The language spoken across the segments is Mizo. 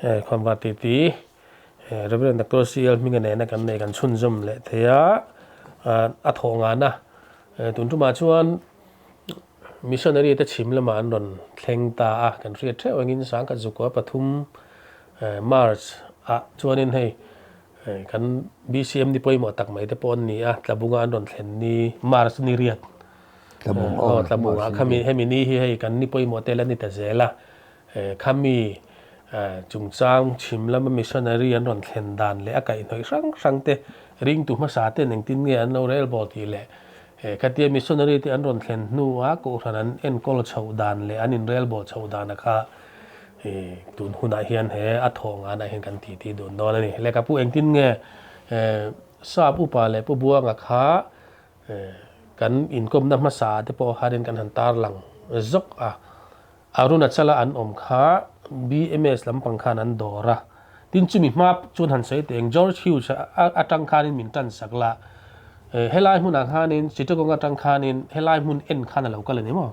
Khawnvar titi Rev. Doctor CL Hminga nena kan nei kan chhunzawm leh thei a, a thawh ngana tun tumah chuan missionary te chhim lamah an rawn thleng ta a, kan hriat theuh angin sangkhat zukua pathum March ah chuanin hei kan BCM ni pawimawh tak mai te pawh an ni a, Tlabunga an rawn thlen ni March ni riat Tlabungah khami hemi ni hi hei kan ni pawimawh te la ni ta zel a. Khami chungchang chhim lama missionary an rawn thlen dan leh a kaihhnawih hrang hrang te ringtu hmasa ten engtin nge an lo rel bawl tih leh khatia missionary te an rawn thlen hnua kohhran an enkawl chhoh dan leh an inrel bawl chhoh dana kha tun hunah hian he a thawh nganah hian kan titi dun dawn a ni. Lehkha pu engtin nge Sap upa leh Pu Buanga kha kan inkawmna hmasa te pawh khanin kan han tarlang zawk a. Arunachala an awm kha BMS lampang khan an dawr a, tin chumi hma chuan han sawi teh ang George Hughes a atang khanin min tan sak la, helai hmunah khanin Chittagong atang khanin helai hmun en khan a lo kal a ni maw?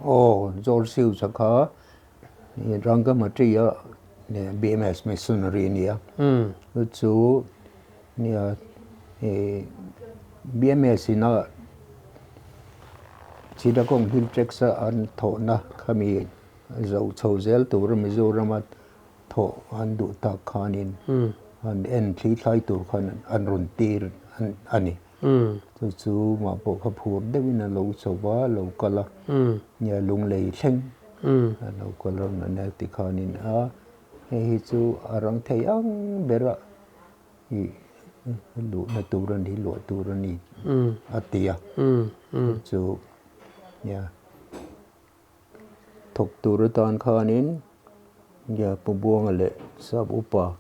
Aw, George Hughes a kha Rangamati a BMS missionary a ni a, chu chu nia BMS in a Chittagong Hill Tracts a an thawhna khami zoh chho zel tura Mizorama thawh an duh tak khanin an en thli thlai tur khan an rawn tir a ni. Chu chu mah pawh kha phur deuhin a lo chho va, a lo kal a, nia lunglei thleng a lo kal rawn a nia tikhanin a hei hi chu a rang thei ang ber a. I luhna tur a ni, luah tur a ni a ti a. Chu nia thawk tur atan khanin nia Pu Buanga leh Sap Upa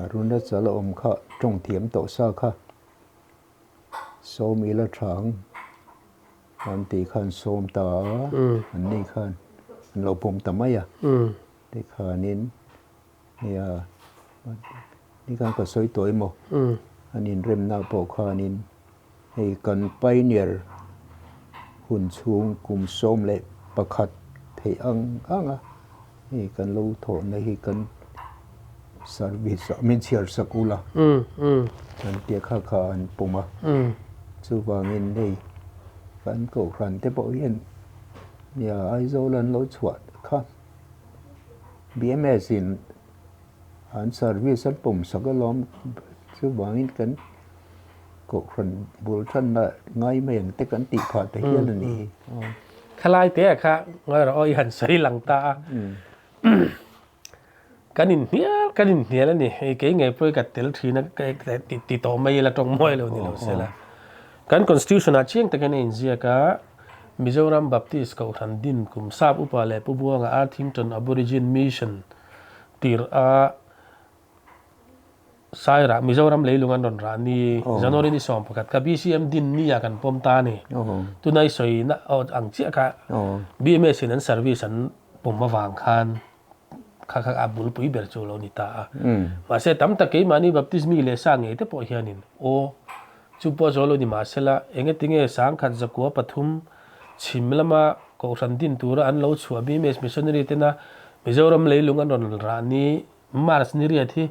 Arunachal a awm kha tawng thiam tawh sa kha sawm ila thang an tih khan sawm ta a, an ni khan an lo pawm ta mai a. Tikhanin Nia, nikhan ka sawi tawh emaw? An inremna pawh khanin hei kan pioneer hun chhung kum 11 theih ang ang a, hei kan lo thawhna hi kan service ah min chhiar sak ula an tia kha kha an pawm a. Chuvangin hei kan kohhran te pawh hian nia Aizawl an lo chhuah kha. BMS in an service an pawm sak alawm chuvangin kan kohhran bul thanna ngai mai ang te kan tih phah ta hial a nih hi. Khalai te ah kha ngawi rawh aw i han sawi lang ta a kan inhnial kan inhnial a ni hei kei ngei pawh hi ka tel thin a ka ti tawh mai ila tawng mawi lo ni lo sela kan constitution ah chiang takin a inziak a. Mizoram Baptist Kohhran din kum Sap Upa leh Pu Buanga Arthington Aborigine Mission tirh a Sairah Mizoram leilung an rawn rah ni January ni 11 kha BCM din ni ah kan pawm ta a ni. Tunai sawi na ang chiah kha BMS in an service an pawm avang khan kha kha a bulpui ber chu lo ni ta a. Mahse tam tak keimahni Baptist mi leh sa ngei te pawh hianin aw Chu pawh zawh lo ni mahsela, engetinge 1903 chhim lama Kohhran din tura an lo chhuah BMS Missionary tena Mizoram leilung an rawn rah ni March ni riat hi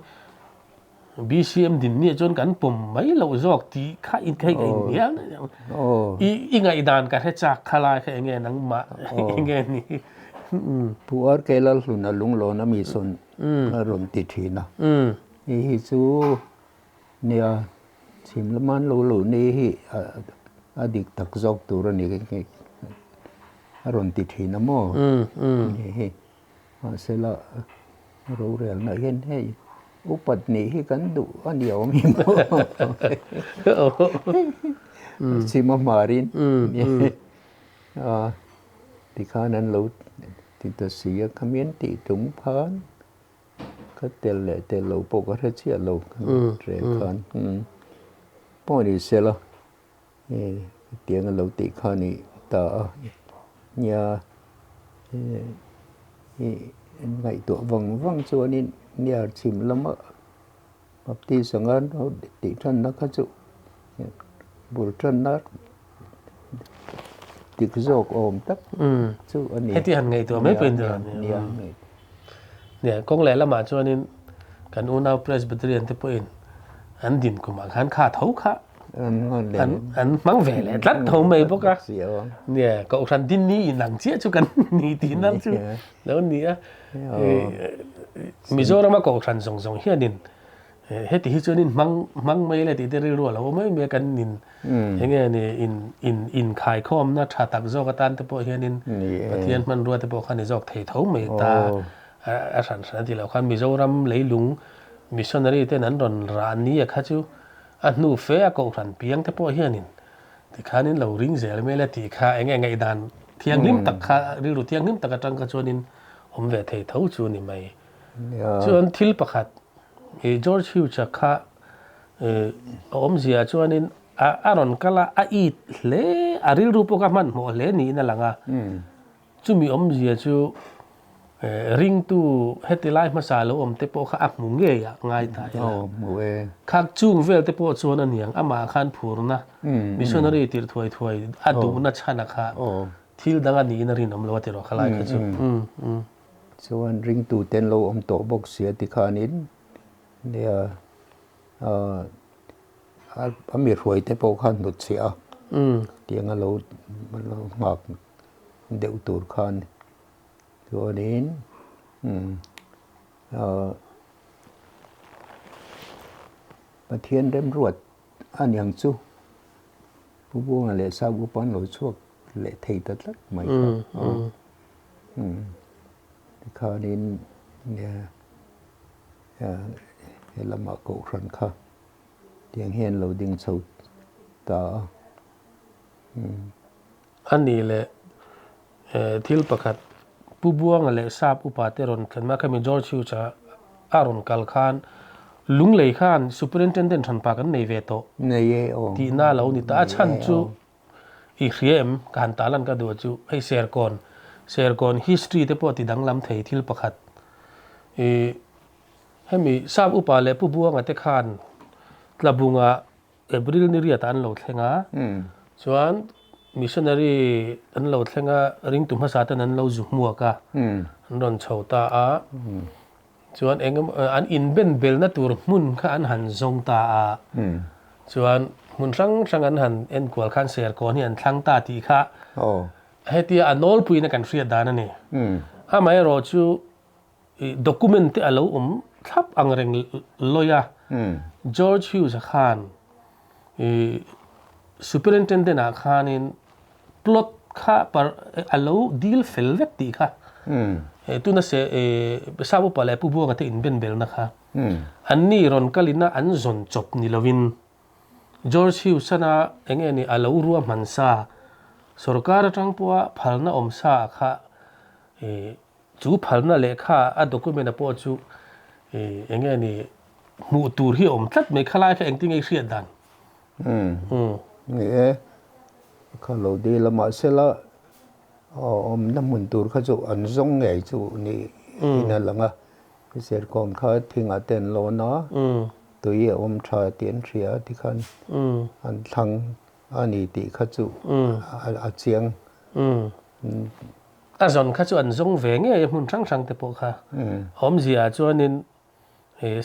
BCM din nia chuan kan pawm mai loh zawk tih kha in kha ka inhnial i i ngaihdan ka hre chak kha lai kha enge nangmah enge ni. Pu RK Lalhluna Lunglawna mi sawn a rawn ti thin a, hei hi chu Nia, chhim lama an lo luh ni hi a dik tak zawk tur a ni a rawn ti thin a maw? Ni hi mahse la rorelna hian hei upat nih hi kan duh a ni awm hi maw? Chhim a hmarin tikhan an lo ti ta si a, khami an tih tum khan. Ka tel leh tel lo pawh ka hre chiah lo kan rel khan pawh ni se la hetiang a lo tih kha a ni ta a nia ngaihtuah vang vang chuanin nia chhim lama Baptist anga tih tanna kha chu bul tanna dik zawk awm tak chu a ni. Heti han ngaihtuah mai pawhin nia. Nia, kawng lehlamah chuanin kan unau Presbyterian te pawhin an din kumah khan kha tho kha an an hmang ve leh tlat tho mai bawk a. Nia, Kohhran din ni inang chiah chu kan ni tihna chu lo ni a. Mizorama Kohhran zawng zawng hianin Heti hi chuan in hmang hmang mai le tih te rilru a lo awm mai mai a, kan in enge ni in in inkhaikhawmna tha tak zawk atan te pawh hianin Pathian hmanrua te pawh kha ni zawk thei tho mai ta a hran hran a ti lo khan Mizoram leilung missionary ten an rawn rah ni a kha chu a hnu fe a kohhran piang te pawh hianin tikhanin lo ring zel mai le tih kha enge ngaihdan thianghlim tak kha rilru thianghlim tak atang kha chuanin awm ve thei tho chu ni mai. Chuan thil pakhat I George Hughes-a kha a awmzia chuanin a rawn kal a, a it hle, a rilru pawh kha hmanhmawh hle niin a lang a. Chumi awmzia chu ringtu heti lai hmasa lo awm te pawh kha a hmu ngei a ngai ta ila. Kha chung vel te pawh chuan a niang, amah khan phurna, missionary tirh thuai thuai a duhna chhana kha thil dang a niin a rinawm lo a ti rawh kha lai kha chu. Chuan ringtute an lo awm tawh bawk sia tikhanin nia a mi hruaite pawh khan hnut chhiah a, tiang a lo lo nghak deuh tur khan chuanin Pathian remruat a niang chu Pu Buanga leh Sap Upa an lo chhuak leh thei ta tlat mai kha. Tikhanin he lamah kohhran kha tiang hian lo ding chho ta a. A nih leh thil pakhat Pu Buanga leh Sap upa te rawn thlen hma khami George Hughes-a a rawn kal khan Lunglei khan Superintendent hranpa kan nei ve tawh tihna a lo ni ta. A chhan chu I hria em? Ka han talan ka duh chu hei Serkawn, Serkawn history te pawh ti danglam thei thil pakhat. I hemi Sap upa leh Pu Buanga te khan Tlabunga April ni riatah an lo thleng a, chuan missionary an lo thleng a, ringtu hmasa ten an lo zu hmuak a, an rawn chho ta a, chuan eng emaw an inben belna tur hmun kha an han zawng ta a, chuan hmun hrang hrang an han enkual khan Serkawn hi an thlang ta tih kha hetia a nawlpuiin a kan hriat dan a ni. Amaherawhchu chu Document te a lo awm thlap ang reng lawi a, George Hughes-a khan Superintendent ah khanin plot kha a lo deal fel vek tih kha tuna se Sap upa leh Pu Buanga te inbenbelna kha anni rawn kalina an zawn chawp ni lovin George Hughes-ana eng nge ni a lo ruahman sa sorkar atang pawha phalna awm sa kha Chu phalna lehkha a document a pawh chu eng nge ni hmuh tur hi a awm tlat mai khalai kha engtin nge i hriat dan? Umm ni e, kha lo dil a mahsela awmna hmun tur kha chu an zawng ngei chu ni in a lang a, Serkawn kha thingah te an lawn a, tui a awm tha tih an hria a tikhan an thlang a ni tih kha chu a chiang. A zawn kha chu an zawng ve ngei a hmun hrang hrang te pawh kha. Awmzia ah chuanin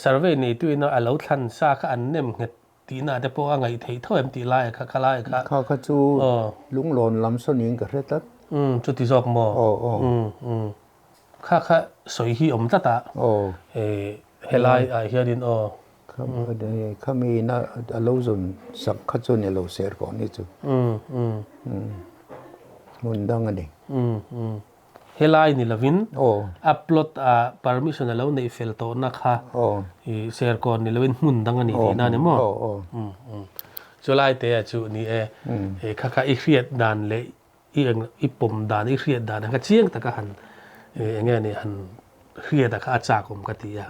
survey neituin a lo thlan sa kha an nem nghet tihna te pawh a ngaih theih tho em tih lai kha khalai kha. Kha kha chu lunglawn lam sawn in ka hre tlat. Umm chuti zawk maw? Aw aw. Umm umm kha kha sawi hi awm tlat a helai ah hianin aw. Khami ina a lo zawn sak kha chu ni lo ser kawh ni chu. Umm umm. Hmun dang a ni. Umm umm. Helai ni lovin a plot a permission a lo neih fel tawhna kha i Serkawn ni lovin hmun dang a ni tihna a ni maw? Umm umm. Chulai te ah chu ni e, kha kha i hriat dan leh i eng i pawm dan i hriat dan kha chiang taka han eng nge ni han hriat a kha a chak awm ka ti a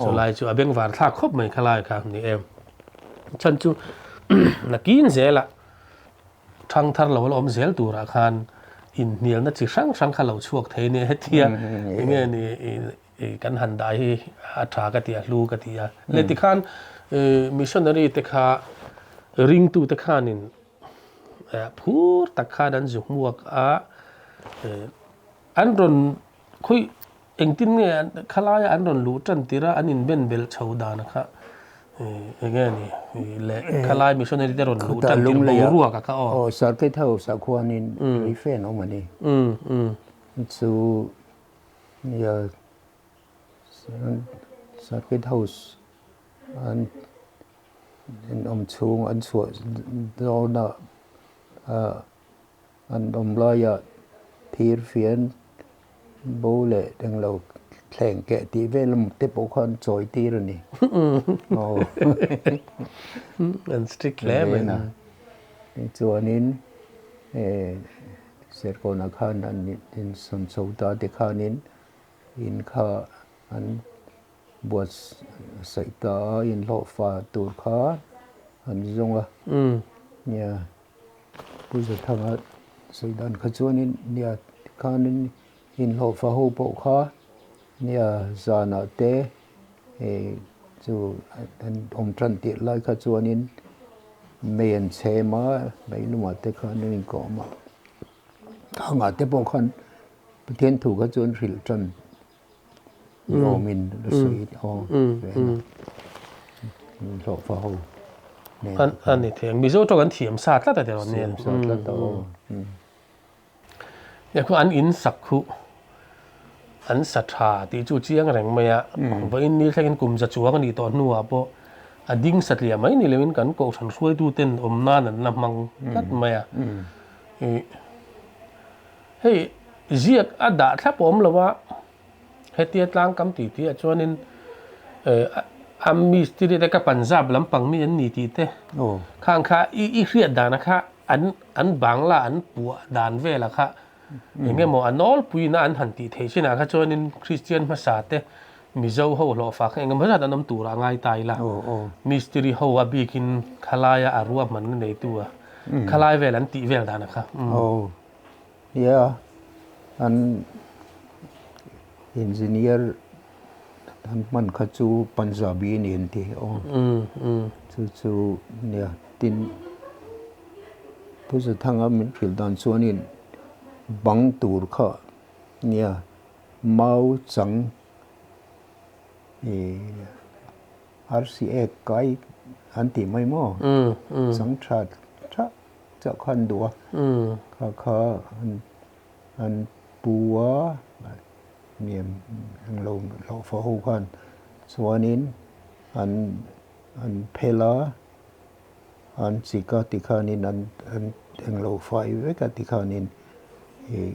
chulai chu a bengvar thlak khawp mai khalai kha ni em chhan chu nakin zela thang thar lo la awm zel turah khan inhnialna chi hrang hrang kha lo chhuak thei nia hetia eng nge ni kan han dah hi a tha ka ti a hlu ka ti a le tikhan missionary te kha ringtu te khanin Phur tak khan an zu hmuak a, an rawn khawi Engtin nge khalaia an rawn luh tan tir a, an inben belh chho dan kha enge ni le khalai missionary te rawn luh tan tir boruak a kha aw. Aw Circuit House ah khuanin rei fe an awm a ni. Chu nia Circuit House an awm chhung an chhuah dawnah An awm laia thir fian bo leh englo thleng keh tih vel te pawh khan chawi tir a ni. Aw. An strict hle mai. Chuanin Serkawnah khan an insawn chho ta te khanin in kha an buatsaih ta a, inhlawhfa tur kha an zawng a. Nia. Pu Zathanga sawi dan kha chuanin nia tikhanin inhlawhfa ho pawh kha nia zanah te eh chu an awm tan tirh lai kha chuanin mei an chhem a, mei lumah te khan an inkawm a, khangah te pawh khan Pathian thu kha chuan hrilh tan ni awmin a sawi aw ve a inhlawhfa ho nen an an ni thei ang Mizo tawng an thiam sa tlat a tiraw nen sa tlat a aw ya khu an in sak khu an sa tha tih chu chiang reng mai a vawiin ni thlengin kum za chuang a nih tawh hnuah pawh a ding satliah mai ni loin kan kohhran hruaitu ten awm nan an la hmang tlat mai a Hei ziak a dah thlap awm lo a, hetia tlang kam tih tih ah chuanin a mistiri te ka Punjab lampang mi an ni tih te khang kha i hriat dan a kha an an bangla an puah dan vel a kha eng emaw a nawlpuiin a an han tih theih chinah kha chuanin Kristian hmasa te Mizo ho hlawhfa kha eng emaw zat an awm tur ah ngai ta ila mistiri ho a bikin khalaia a ruahmanna neitu a khalai vel an tih vel dan a kha. Nia, an engineer an hman kha chu Punjabi a ni an ti aw. Chu chu nia tin Pu Zathanga min hrilh dan chuanin bang tur kha nia mau chang ih RCA kai an tih mai maw chang tha tha. Chauh kha an duh a, kha kha an pu a, niam englo hlauhfah ho khan chuanin an an phel a, an chik a tikhanin an an englo fai vek a tikhanin ih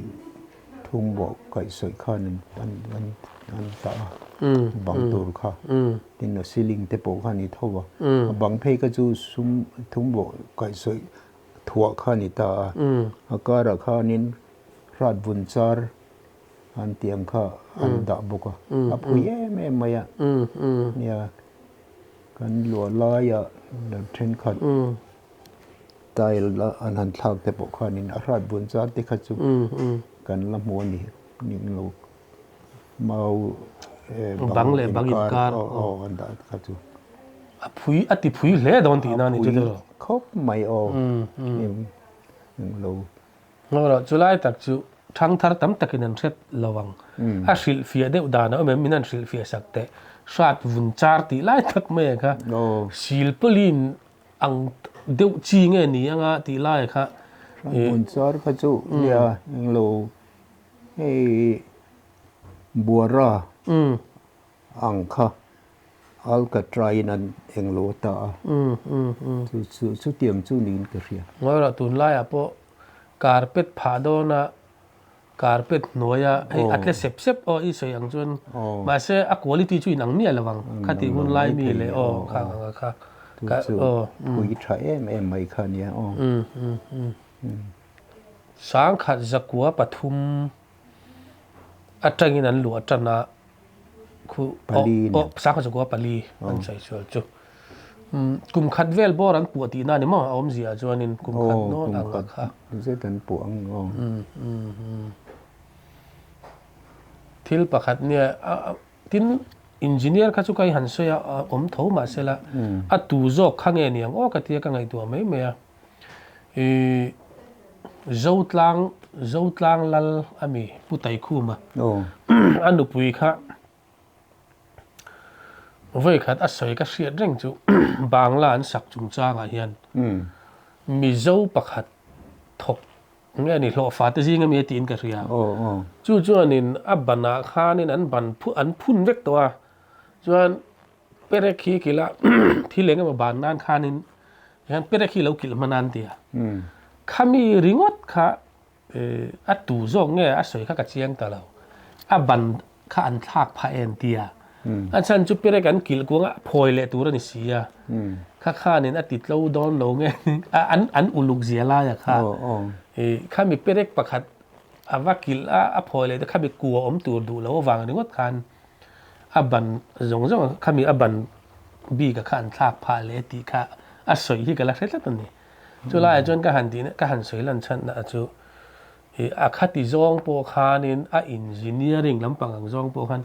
thungbawh kaihsawi khan an an an tah a bang tur kha tin a ceiling te pawh kha a ni tho a, a bang phei kha chu sum thungbawh kaihsawi thuah kha a ni ta a, a karah khanin hrat vun char an tih ang kha an dah bawk a, a phui em em mai a, nia kan luah laiah thenkhat tile an han thlak te pawh khanin a hrat vun char te kha chu kan la hmu a ni ning lo mau bang leh bang inkar aw an dah kha chu a phui a ti phui hle dawn tihna a ni chu tiraw khawp mai aw eng lo Ngawrah chu lai tak chu thangthar tam takin an hret lo ang. A hrilhfiah deuh dan a awm em? Min han hrilhfiah sak teh. Hrat vun char tih lai tak mai kha silpawlin ang deuh chi nge ni anga tih lai kha. Hrat vun char kha chu nia englo hei buara ang kha alcatraz-in an englo ta a, chu chu chutiang chu niin ka hria. Ngawirah tunlaiah pawh carpet phah dawna carpet hnuaia hei a tle sep sep aw i sawi ang chuan mahse a quality chu inang miah lo ang kha tih hun lai mi leh aw kha ang ang kha ka aw pui tha em em mai kha nia aw sangkhat zakua pathum atangin an luah tan a khu aw sangkhat zakua pali an sawi sual chu kum khat vel bawr an puah tihna a ni maw a awmzia chuanin kum khat nawn ang a kha zet an puah ang aw thil pakhat nia tin engineer kha chu ka i han sawi a awm tho mahsela a tu zawk kha nge ni ang aw ka tia ka ngaihtuah mai mai a Ih Zotlang Zotlang lal a mi Pu Taikhuma. Aw. A nupui kha vawikhat a sawi ka hriat reng chu Bangla an sak chungchangah hian Mizo pakhat thawk nge ni hlawhfa te zing ami a tiin ka hria. Chu chuanin a banah khanin an ban an phun vek tawh a, chuan perek hi kila thil eng emaw ban nan khanin hian perek hi lo kilh hman a an ti a. Khami ringawt kha A tu zawk nge a sawi kha ka chiang ta lo. A ban kha an thlak phah em tia. A chhan chu perek an kilh kuang a phawi leh tur a ni si a. Kha khanin a ti tlo dawn lo nge an an uluk zia laia kha. Khami perek pakhat a va kilh a a phawi leh te khami kua awm tur duh lo avang ringawt khan a ban zawng zawng khami a ban bik a kha an thlak phah leh tih kha a sawi hi ka la hre tlat a ni. Chu laiah chuan ka han tihna ka han sawi lan chhanna a chu ih a khati zawng pawh khanin a engineering lampang ang zawng pawh khan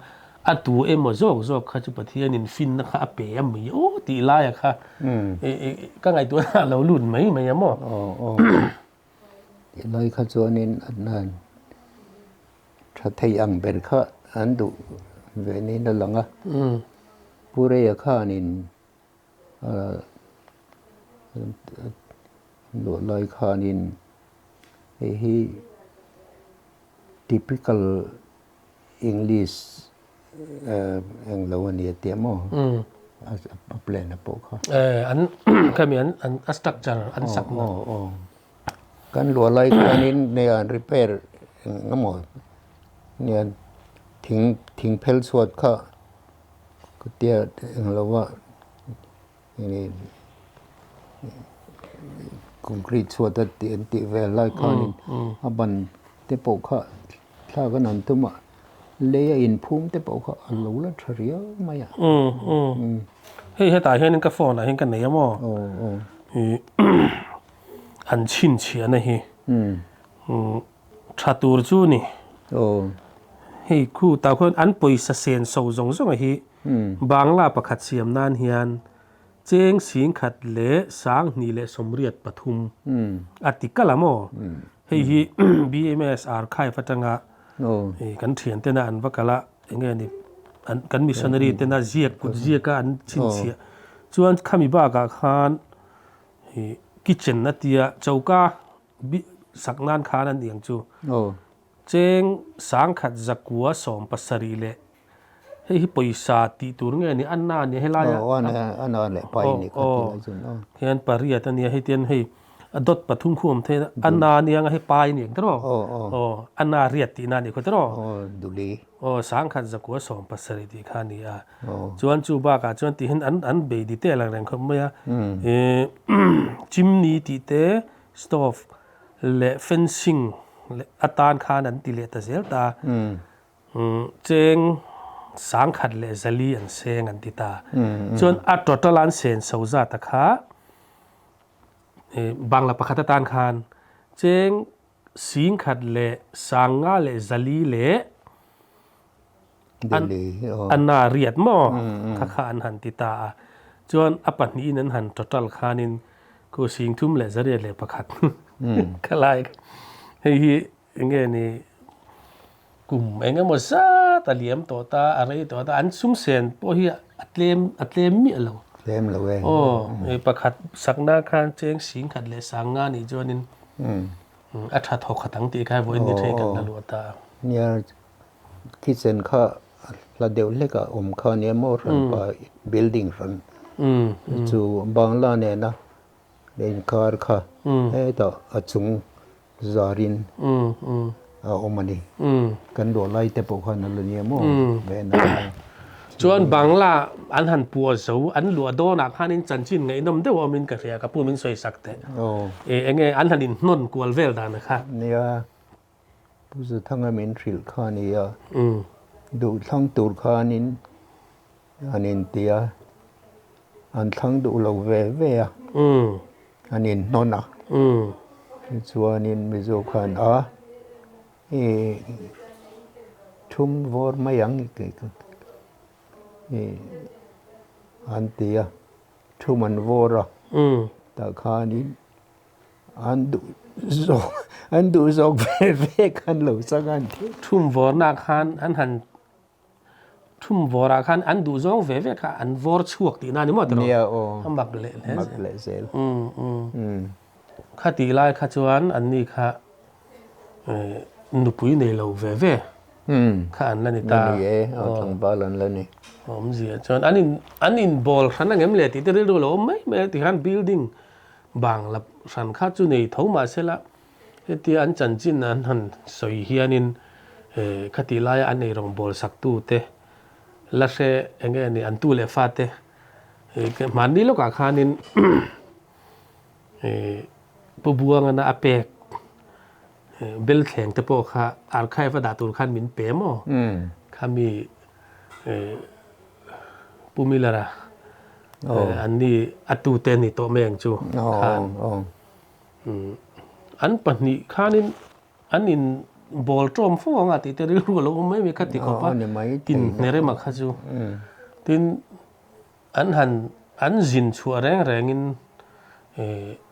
a tu emaw zawk zawk kha chu Pathianin finna kha a pe a mai aw tih laia kha ih ih ka ngaihtuahna a lo lut mai mai a maw. Aw aw tih lai kha chuanin an han tha thei ang ber kha an duh ve niin a lang a. Pu Reia khanin Luah lai khanin hei hi typical English eng lo a ni a tia maw a plan a pawh kha. An khami an a structure an sak na. Kan luah lai khanin nia an repair eng emaw nia thing thing phel chhuat kha. Kutia eng lova concrete chhuat a tih an tih vel lai khanin a ban te pawh kha thlak an han tum a, lei a inphum te pawh kha a lo la tha riau mai a. Hei hetah hianin ka phone ah hian ka nei a maw? An chhinchhiahna hi Tha tur chu ni. Hei khu tah khuan an pawisa sen so zawng zawng a hi Bangla pakhat siam nan hian cheng sing khat leh sang hnih leh sawmriat pathum a ti kalh a maw? Hei hi BMS archive atanga kan thian tena an va kalh a enge ni an kan missionary tena ziak kut ziaka an chhinchhiah chuan khami bakah khan kitchen a tia choka sak nan khan an iang chu cheng sangkhat zakua 70 leh hei hi pawisa tih tur nge ni anna a nia helaia hian pariat a nia hei tian hei a dawt pathum khu awm thei a anna a nia hei pai a ni ang tiraw aw anna riat tihna a ni khaw tiraw aw sangkhat zakua 70 tih kha a ni a chuan chu bakah chuan tihin an an bei detail ang reng khawp mai a ih chimney tih te Stove leh fencing leh atan khan an ti leh ta zel ta. Cheng sangkhat leh zali an seng an ti ta. Chuan a total an sen so zat a kha Bangla pakhat atan khan cheng singkhat leh sanga leh zali leh Anna riat maw kha kha an han ti ta a, chuan a pahnihin an han total khanin khu sing thum leh zariat leh pakhat kha lai hei hi enge ni kum eng emaw zat a liam tawh ta a rei tawh ta an sum sen pawh hi a tlem a tlem miah lo. Tlem lo e. Aw hei pakhat sakna khan cheng sing khat leh sang nga nih chuanin a tha thawk khat ang tih kha vawiin ni thei kan la luah ta a. Nia Kitchen kha hla deuh hlek a awm kha nia maw hran pa building hran chu bangla nena inkar kha hetah a chung zarin a awm a ni kan luah lai te pawh khan a la nia maw Chuan bangla an han puah zo an luah dawnah khanin chanchin ngaihnawm deuh a awmin ka hria ka pu min sawi sak teh enge an han inhnawn kual vel dan kha. Nia. Pu Zathanga min hrilh kha a ni a, duh thlang tur khanin an inti a, an thlang duh lo ve ve a, an inhnawn a. Tichuanin Mizo khan a, i thum vawr mai ang an ti a, thum an vawr a, tah khanin An duh zawk, an duh zawk ve ve khan lo chang an ti. Thum vawrna khan an han Thum vawrah khan an duh zawng ve ve kha an vawr chhuak tihna a ni maw tiraw? Nia aw. A mak leh hle zel. Mak leh zel. Kha tih lai kha chuan anni kha nupui nei lo ve ve kha an la ni ta. Ni e, aw tlangval an la ni. Awmzia chuan an in an inbawl hran angem le tih te rilru lo awm mai mai a tikhan building bang lap hran kha chu nei tho mahsela Hetia an chanchin an han sawi hianin khati laia an eirawngbawl saktute la hre eng nge ni an tu leh fate hmanni lawkah khanin Pu Buangana a pek belthleng te pawh kha archive a dah tur khan min pe maw? Khami Pu Miller-a anni a tute ni tawh mai ang chu khan. An pahnih khanin an in bawl tawm fo ang a tih te rilru a lo awm mai mai kha ti khawp a, inhnerema kha chu. Tin, an han an zin chhuah reng rengin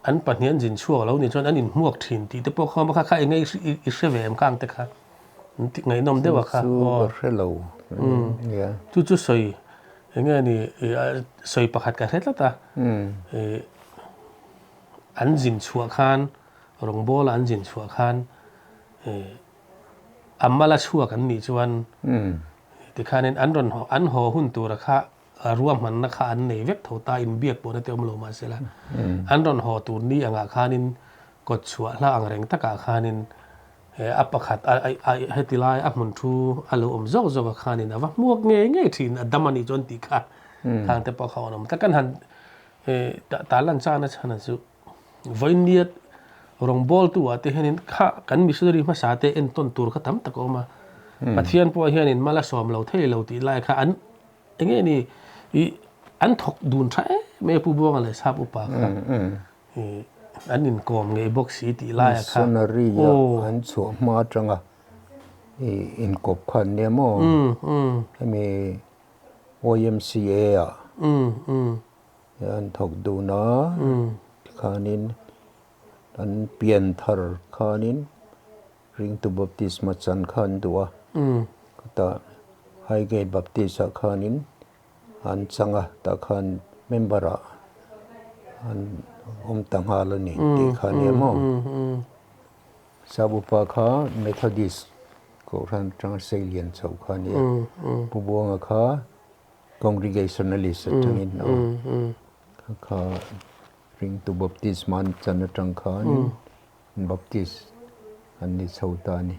an pahnih an zin chhuak lo nih chuan an inhmuak thin tih te pawh kha awm a, kha kha eng nge i hre ve em kha ang te kha ngaihnawm deuh a kha. Chu ka hre lo. Chu chu sawi eng nge ni sawi pakhat ka hre tlat a. An zin chhuah khan, rawngbawla an zin chhuah khan a mala chhuak an nih chuan tikhanin an rawn haw an haw hun tura kha ruahmanna kha an nei vek tho ta inbiak pawhna te awm lo mahsela an rawn haw tur ni angah khanin kawt chhuah hla ang reng takah khanin a pakhat heti lai a hmun thu a lo awm zawk zawk a khanin a va hmuak ngei ngei thin a dam a nih chuan tih kha khang te pawh kha a awm ta kan han Tarlan chana chhana chu vawinia rawngbawltu ah te hianin kha kan missionary hmasa te entawn tur kha tam tak a awm a. Pathian pawh hianin mal a sawm lo thei lo tih lai kha an eng nge ni ih an thawk dun tha em em a Pu Buanga leh Sap Upa kha ih an inkawm ngei bawk si tih lai a kha. Missionary a an chhuah hma atanga ih inkawp kha an nia maw? Hemi YMCA ah an thawk dun a, tikhanin an pian thar khanin ringtu baptisma chan kha an duh a, chutah Highgate Baptist ah khanin an chang a, tah khan member ah an awm ta nghal a ni tih kha a nia maw? Sabupa kha Methodist Kohhran atanga seilian chho kha a nia. Pu Buanga kha Congregationalist atangin a awm. Kha kha ringtu baptisma an chan atang khanin Baptist an ni chho ta a ni.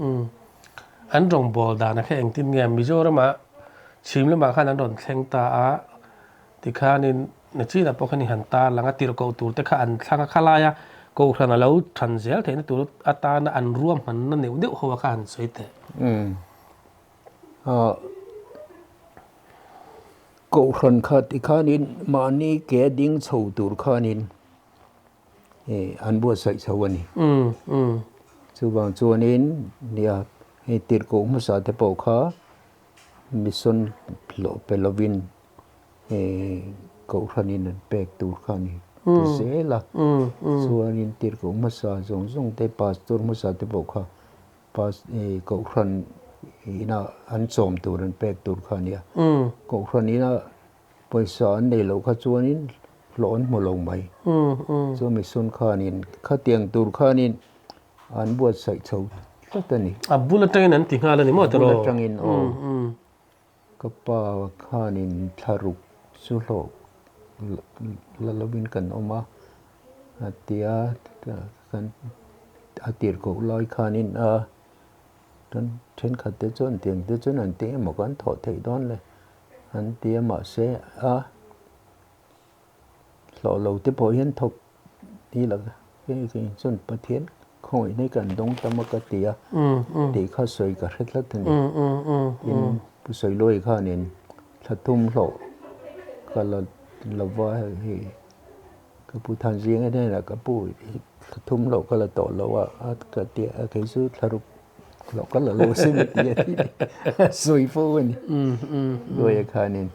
An rawngbâwl dana kha engtin nge Mizorama chhim lamah khan an rawn thleng ta a, tikhanin Nachinah pawh khan i han tar lang a, tirhkoh tur te kha an thlang a, khalaia Kohhran a lo than zel theihna tur atana an ruahmanna neuh neuh ho a kha han sawi teh. Umm. Kohhran kha tikhanin mahni ke ding chho tur khanin an buatsaih chho a ni. Chuvang chuanin nia hei tirhkoh hmasa te pawh kha mission hlawh pe lovin Kohhranin an pek tur kha a ni ti zel a, chuanin tirhkoh hmasa zawng zawng te pastor hmasa te pawh kha Kohhran ina an chawm tur an pek tur kha a ni a, Kohhran ina pawisa an nei loh kha chuanin hlawh an hmu lo mai, chu mission khanin khatiang tur khanin an buatsaih chho tlat a ni. A bul atangin an ti nghal a ni maw tiraw? A bul atangin aw. Ka pa khanin thlaruk chu hlawh la lovin kan awm a, a ti a, kan a tirhkoh lai khanin a kan thenkhat te chuan tiang te chuan an ti emaw kan thawh theih dawn le an ti a, mahse a hlawh lo te pawh hian thawk Ni lo ve, kei chuan Pathian khawngaih hnai kan dawng tam a ka ti a, tih kha sawi ka hre tlat a ni. Tin, Pu Sawiluai khanin thla thum hlawh ka la lo va hei ka pu Thanzinga hnenah ka pu thla thum hlawh ka la tawh lo a ka ti a, kei chu thla ruk hlawh ka la lo sin a ti a tih sawi fo a ni. Luaia khanin.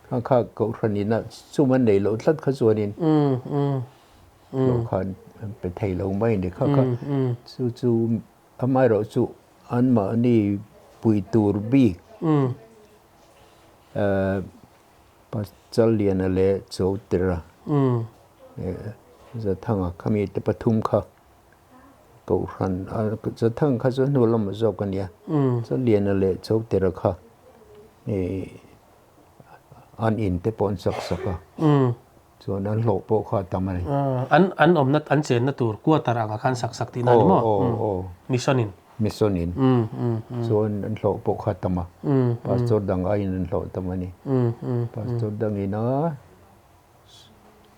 Kha kha Kohhran ina chum an nei loh tlat kha chuanin hlawh khan an pe thei lo mai a ni. Kha kha chu chu amaherawh chu anmahni pui tur bik Challiana leh Chotera Zathanga khami te pathum kha Kohhran Zathanga kha chu hnu lamah zawk a nia. Challiana leh Chotera kha an in te pawh an sak sak a, chuan an hlawh pawh kha a tam a ni. An an awmna an chenna tur quarter angah khan sak sak tihna a ni maw? Mission in. Mission in. Chuan an hlawh pawh kha a tam a, pastor dang aiin an hlawh tam a ni. Pastor dangin a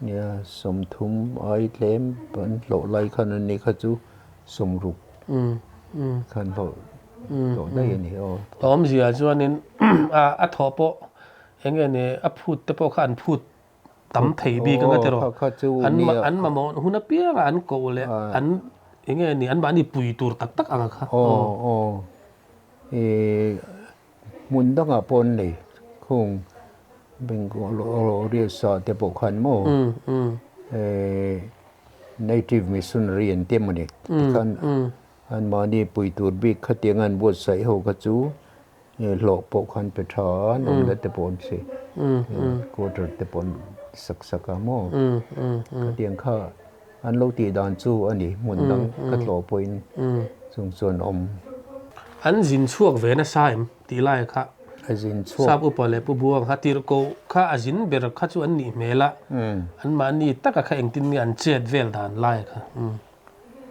nia 30 ai tlem an hlawh lai khan an ni kha chu 60 khan hlawh hlawh daih a ni aw. Awmzia chuanin a thawh pawh eng nge ni a phut te pawh kha an phut tam thei bik anga tiraw an an mamawh hun apianga an koh leh an eng nge ni an mahni pui tur tak tak anga kha. Aw aw hmun dangah pawh an nei khung Bengal Orissa te pawh khan maw native missionary an ti emaw ni tikhan Anmahni pui tur bik khatiang an buatsaih ho kha chu hlawh pawh khan pe tha a, an awmna te pawh an si, quarter te pawh an sak sak a maw? Khatiang kha an lo tih dan chu a ni, hmun dang ka tlawh pawhin chung chuan awm. An zin chhuak ve nasa em tih lai kha A zin chhuak. Sap upa leh Pu Buang kha tirhkoh kha a zin ber kha chu an nih hmel a, anmahni taka kha engtin nge an chet vel dan lai kha.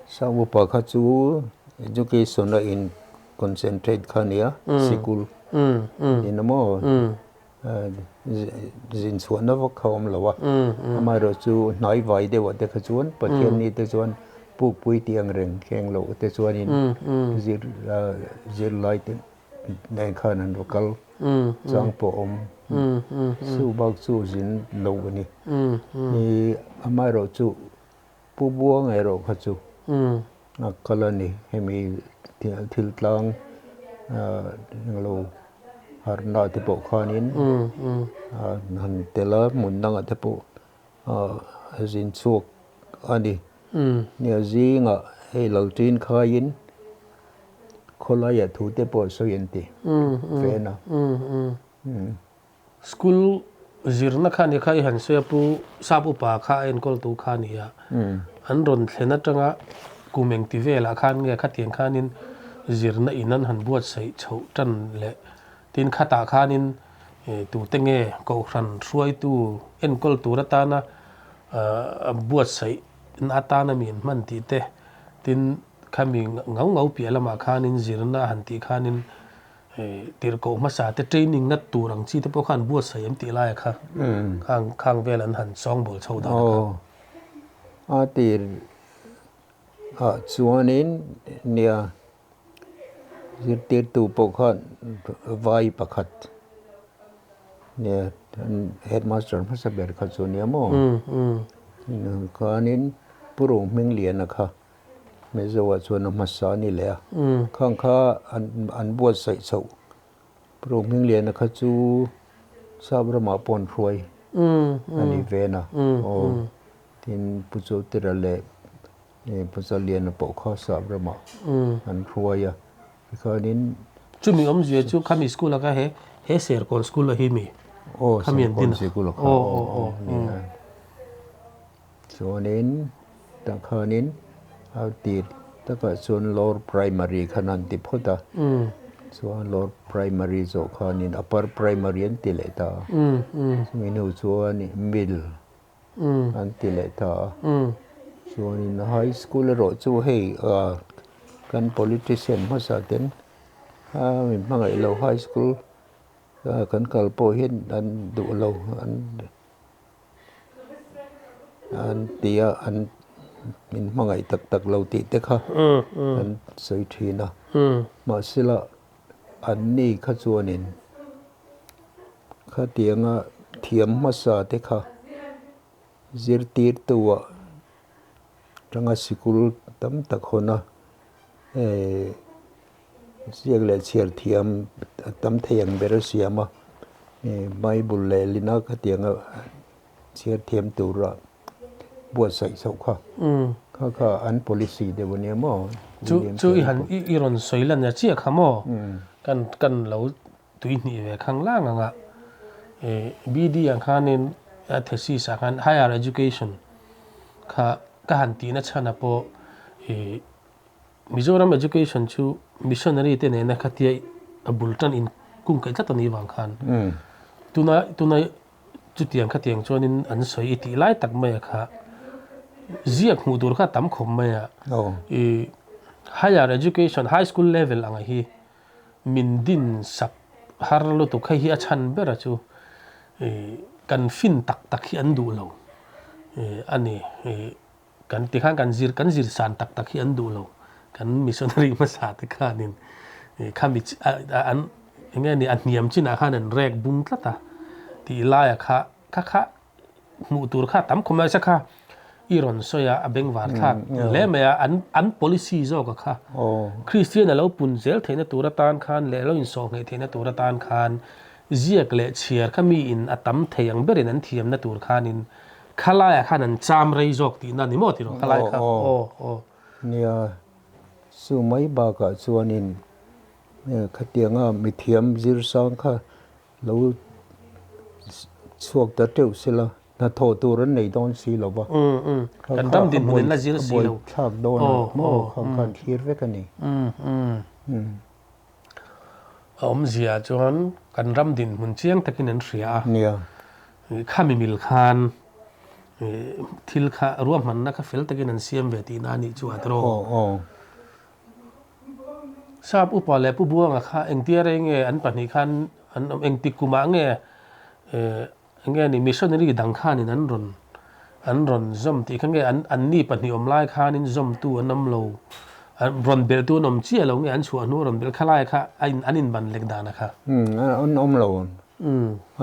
Sap upa kha chu education a in concentrate kha nia sikul in a maw zin chhuahna vak kha awm lo a amaherawh chu hnai vai deuh ah te kha chuan Pathian ni te chuan pukpui tih ang reng kheng loh te chuanin zir zirlai te nen khan an va kal chang pawh awm chu bak chu zin lo a ni amaherawh chu Pu Buang erawh kha chu a kal a ni. Hemi thil tlang englo harhna te pawh khanin han tel a, hmun dangah te pawh a zin chhuak a ni. Nia zingah hei Lalṭin khaiin khawlaiah thu te pawh sawi an ti ven a. School zirna kha ni kha i han sawi a, Pu Sap Upa kha a enkawltu kha a ni a. An rawn thlen atanga kum engti velah khan nge khatiang khanin zirna in an han buatsaih chhoh tan leh tin khatah khanin tute nge Kohhran hruaitu enkawl tur atana buatsaih na atana mi an hman tih te tin khami ngau ngau piah lamah khanin zirna a han tih khanin Tirhkoh hmasa te training na tur ang chi te pawh khan buatsaih em tih laia kha khang khang vel an han sawngbawl chho dan kha. Aw a tir ah chuanin nia zirtirtu pawh khan vai pakhat nia headmaster hmasa ber kha chu nia maw khanin Pu Rohmingliana kha Mizoah chuan a hmasa a ni leh a, khang kha an buatsaih chhoh Rohmingliana kha chu Sap ramah pawh an hruai a ni ven a, aw tin Pu Chotira leh Pu Chaliana pawh kha Sap ramah an hruai a, tikhanin Chumi awmzia chu khami school a kha he he Serkawn school a hi mi? Aw Serkawn sikul a kha aw aw nia. Chuanin tah khanin a tir takah chuan lower primary khan an ti phawt a, chuan lower primary zawh khanin upper primary an ti leh ta a, chumi hnu chuan middle an ti leh ta a, chuanin high school erawh chu hei kan politician hmasa ten a min hmangaih lo high school kan kal pawh hian an duh lo an. An ti a, an min hmangaih tak tak lo tih te kha an sawi thin a. Mahsela an ni kha chuanin khatianga thiam hmasa te kha zirtirtuah tanga sikul tam tak hawn a Ziak leh chhiar thiam a tam thei ang ber a siam a, Bible leh lina khatianga chhiar thiam tura buatsaih chhoh kha, kha kha an policy deuh a nia maw? Chu chu i han i rawn sawi lan chiah kha maw? Kan kan lo tuihnih ve khang lang ang a. BD ah khanin a thesis ah khan higher education kha ka han tihna chhan ah pawh ih Mizoram education chu missionary te nena khatia a bul tan in kung kaih tlat a nih vang khan tuna tuna chutiang khatiang chuanin an sawi i tih lai tak mai a kha ziak hmuh tur kha a tam khawp mai a ih higher education high school level ang hi min din sak har lutuk hei hi a chhan ber a chu ih kan fin tak tak hi an duh lo ih a ni ih. Kan ti khan kan zir kan zir san tak tak hi an duh lo. Kan missionary hmasa te khanin khami an eng nge ni a hniam chinah khan an rek bung tlat a tih laia kha kha kha hmuh tur kha tam khawm lai sa kha i rawn sawi a a bengvar thlak hle mai a an an policy zawk a kha Kristian a lo pun zel theihna tur atan khan leh lo insawh ngei theihna tur atan khan ziak leh chhiar kha miin a tam thei ang berin an thiamna tur khanin Khalaiah khan an cham rei zawk tihna ni maw tiraw khalai kha aw aw. Nia, chu mai bakah chuanin khatianga mithiam zirsang kha lo chhuak ta teuh sela hnathawh tur an nei dawn si lo va. Kan ram dinhmun in la zir si lo. Thlak dawn a maw kha khan thlir vek a ni. A awmzia chuan kan ram dinhmun chiang takin an hria a. Nia. Khami mil khan thil kha ruahmanna kha fel takin an siam ve tihna a nih chu a tiraw. Aw aw. Sap upa leh Pu Buanga kha engtia rei nge an pahnih khan an awm engtik kumah nge enge ni missionary dang khanin an rawn an rawn zawm tih kha nge an an ni pahnih awm lai khanin zawmtu an awm lo rawn belhtu an awm chiah lo nge an chhuah hnu a rawn belh kha lai kha a in an inban lek dan a kha. An awm lo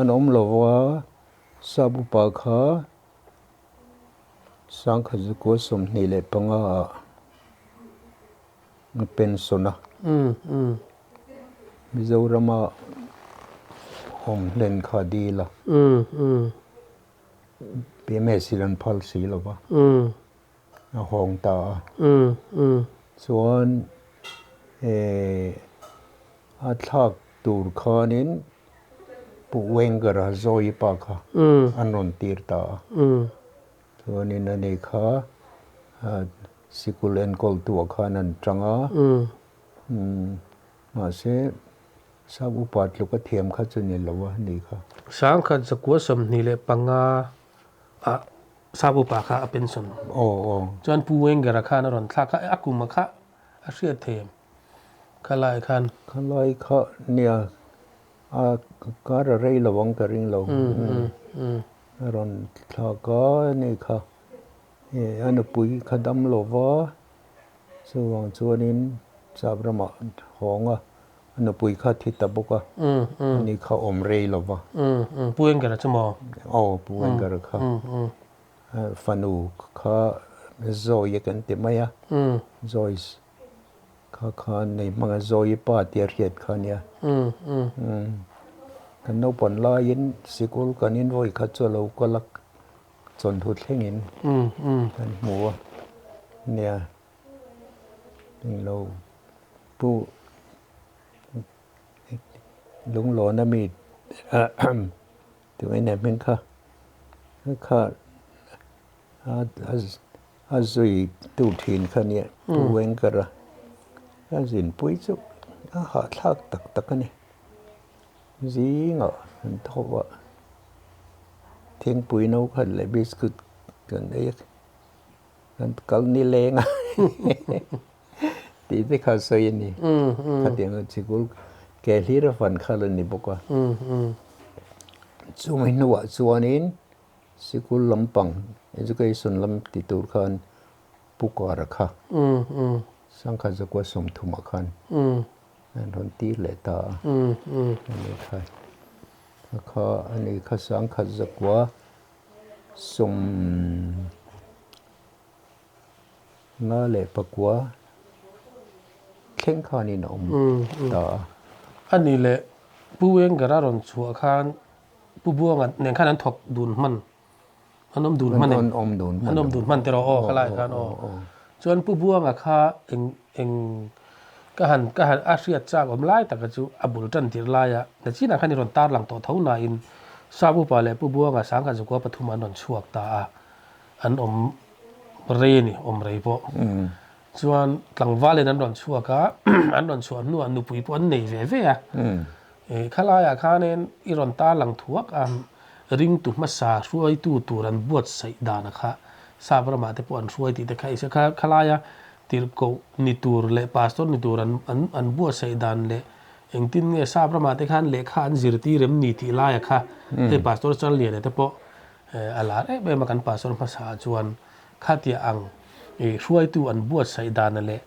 an awm lo va sap upa kha sangkhat zukua 25 ah a pension a. Mizorama awm hlen kha dil a. PMS in an phal si lo va. A hawng ta a. Chuan a thlak tur khanin Pu Wenger-a Zoe pa kha an rawn tir ta a. Chuanin ani kha Sikul enkawl tuah khan an tang a, mahse sap upa tluk a thiam kha chu ni lo a ni kha. Sangkhat zakua 25 ah sap upa kha a pension. Aw aw. Chuan Pu Wenger-a khan a rawn thlak a, a kum a kha a hriat thei em? Khalai khan. Khalai kha nia a kar a rei lo ang ka ring lo. A rawn thlak a ni kha. A nupui kha dam lo va, chuvang chuanin chap ramah hawng a, a nupui kha thi ta bawk a, ani kha awm rei lo va. Pu Engera chu maw? Aw, Pu Engera kha. Fanu kha Zoe kan ti mai a, Joyce kha khan nei hmanga Zoe pa tia hriat kha nia. Kan naupang laiin sikul kan invawi kha chu a lo kal a. Chawlhnu thlengin kan hmu a, nia englo pu lunglawn a mi tunge nen hming kha kha a zui tu thin kha nia pu Wenger-a a zinpui chu a hahthlak tak tak a ni. Zingah an tho a, thingpui no khat leh biscuit kan ei a, kan kal ni leng a tih te kha sawi a ni. Khatiang a sikul ke hlir a fan kha la ni bawk a. Chumi hnuah chuanin sikul lampang education lam ti tur khan Pu Kara kha sangkhat zakua 30 ah khan An rawn tir leh ta a, a ni kha a kha a ni kha sangkhat zakua 54 thleng khanin a awm ta a. A ni leh Pu Wenger a rawn chhuah khan Pu Buanga nen khan an thawk dun hman An awm dun hman em? An awm dun hman. An awm dun hman tiraw aw khalai khan aw. Chuan Pu Buanga kha eng eng ka han ka han a hriat chak awm lai taka chu a bul tan tir laia nachinah khan i rawn tar lang tawh tho nain Sap upa leh Pu Buanga 1903 an rawn chhuak ta a, an awm rei a ni, awm rei pawh. Chuan tlangvalin an rawn chhuak a, an rawn chhuah hnuah nupui pawh an nei ve ve a. Khalaiah khanin i rawn tarlang thuak a, ringtu hmasa hruaitu tur an buatsaih dana kha Sap ramah te pawh an hruai tih te kha i hria. Khalaia tirhkoh ni tur leh pastor ni tur an an buatsaih dan leh engtin nge Sap ramah te khan lehkha an zirtir em ni tih laia kha hei Pastor Charliana te pawh a lar em em a kan pastor hmasa ah chuan khatia ang hruaitu an buatsaih dana leh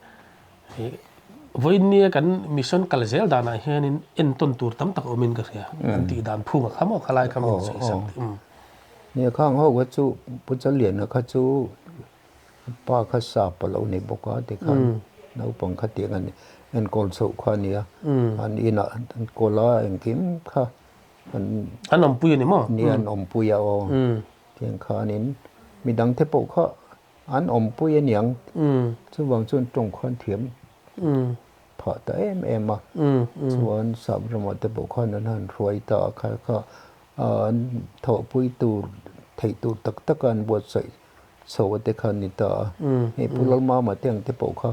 vawiin nia kan mission kal zel danah hianin entawn tur tam tak awmin ka hria an tih dan phunga kha maw khalai kha min sawi sak tih. Nia khang ho kha chu Pu Charliana kha chu Pa kha sap a lo ni bawk a tikhan naupang kha tiang an enkawl chhoh kha a nia. An inah an kawl a engkim kha an An awmpui a ni maw? Nia an awmpui a aw. Tiang khanin midang te pawh kha an awmpui a niang. Chuvang chuan tawng kha an thiam phah ta em em a. Chuan sap ramah te pawh khan an han hruai ta a kha kha an thawhpui tur theih tur tak tak a an buatsaih chho a te kha an ni ta a, hei Pu Lalmama te ang te pawh kha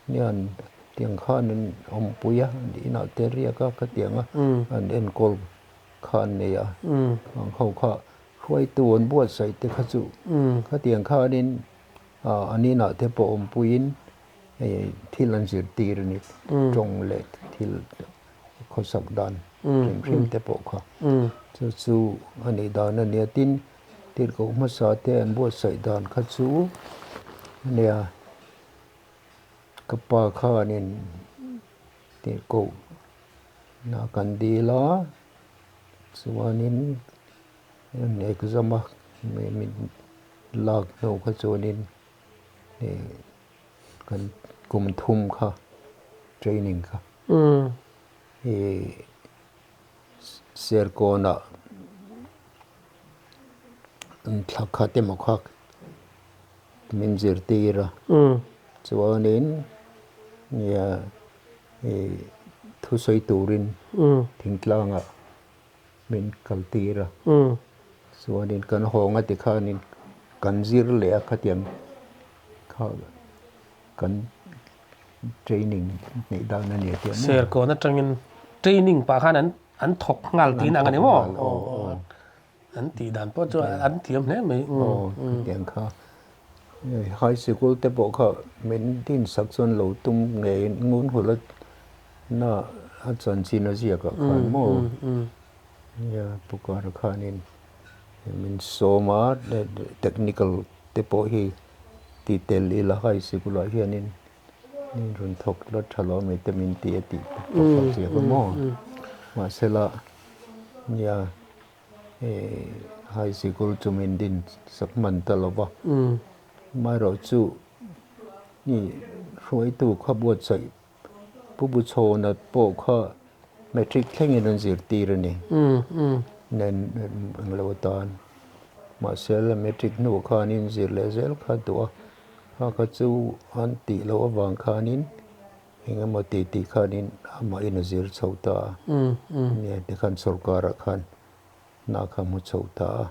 hian tiang khan an awmpui a, an inah te riak a khatiang a an enkawl kha an nei a, ang ho kha hruaitu an buatsaih te kha chu khatiang khanin an inah te pawh awmpuiin hei thil an zirtir a ni, tawng leh thil khawsak dan hrim hrim te pawh kha chu chu a nih dan a nia tin. Tirhkoh hmasa te an buatsaih dan kha chu ania ka pa khanin tirhkoh na kan dil a chuanin an exam a min lak hnu kha chuanin kan kum thum kha training kha ih Serkawnah thla khat emaw kha min zirtir a, chuanin nia ih thusawi turin thingtlangah min kaltir a, chuanin kan hawng a tikhanin kan zir leh a khatiang kha kan training neih dan a ni a tih a maw? Serkawn atangin training pah khan an an thawk nghal tiin ang a ni maw? An tih dan pawh chu an thiam hle mai. Aw khatiang kha high sikul te pawh kha min din sak chuan lo tum ngei ngun hula na a chanchin a ziak ah khan maw? Nia pu kara khanin min sawm a technical te pawh hi ti tel ila high sikul ah hianin Ni rawn thawk la tha lo mai te min ti a tih pawh kha chiah a maw? Mahsela nia high sikul chu min din sak hman ta lo va, amaherawhchu ni hruaitu kha buatsaih Pu Buchhawna pawh kha matric thlengin an zirtir a ni nen englo atan mahsela matric hnuah khanin zir leh zel kha duh a. Kha kha chu an tih loh avang khanin eng emaw tih tih khanin amahin a zir chho ta a, nia tikhan sorkarah khan hna kha hmu chho ta a.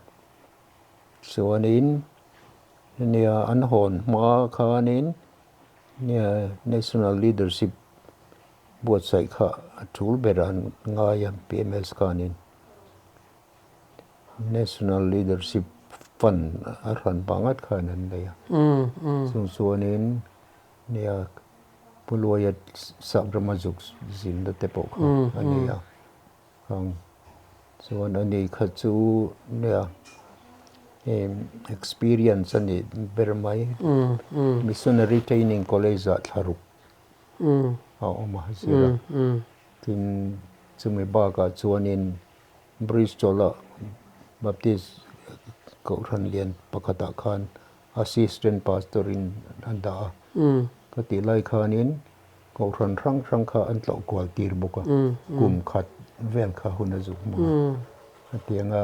Chuanin nia an hawn hma khanin nia National Leadership buatsaih kha a tul ber an ngai a PMS khanin. National Leadership Fund a hran pah ngat khan an nei a. Chung chuanin nia Pu Luaia Saprama zuk zinna te pawh kha a ni a. Khang chuan ani kha chu nia experience a nih ber mai. Missionary Training College ah thlaruk a awm a zir a. Tin chumi bakah chuanin Bristol-a Baptist Kohhran lian pakhatah khan Assistant Pastor-in an dah a. Ka tih lai khanin Kohhran hrang hrang kha an tlawh kual tir bawk a, kum khat vel kha hun a zuk hmang a. Hetianga